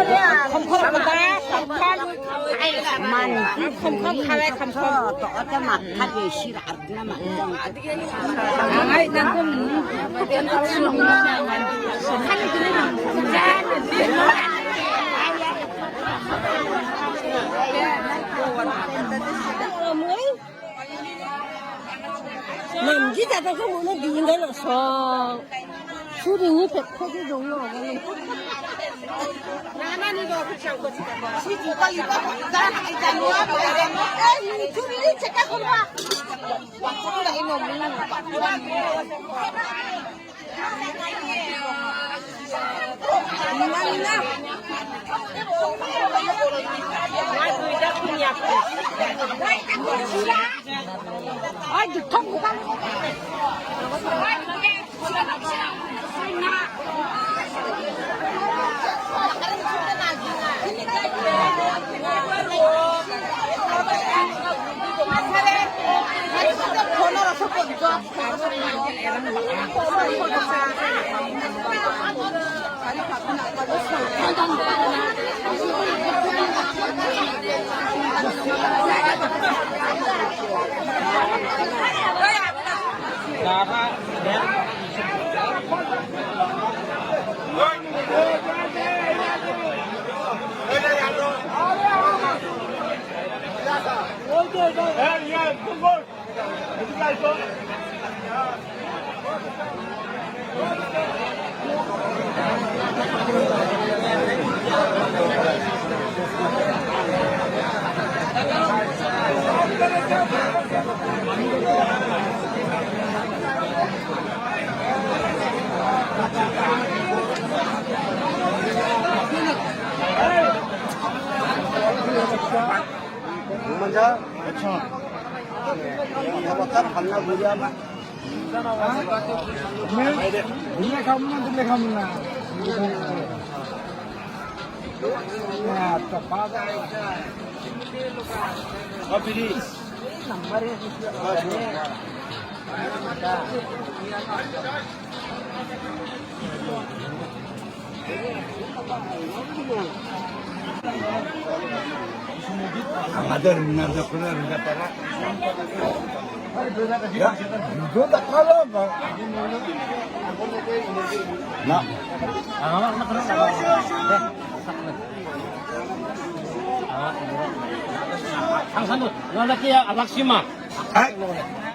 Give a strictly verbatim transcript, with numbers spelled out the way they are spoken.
Kham kham kham kham. Man kham kham kham kham. To ta mat kha de shi ra na ma. Ang ai nang kham. Namgi jatah ko mono dinga lo so. Surini pekko di dong lo. Si juga liba ko da ai janu apa janu. Eh, surini cekak ko ba. Waktu tu dah ino. मंजा। अच्छा। ये बता, फलना गुड़िया में। मैं, मैं खाऊंगा, तुम खाऊंगा। या, तो पास। अभी। नंबर है। Ang ada rin na ko na rin na para. Ya, dito ta kala ba. Na. Ang sanot, wala kaya abaksima. Ay.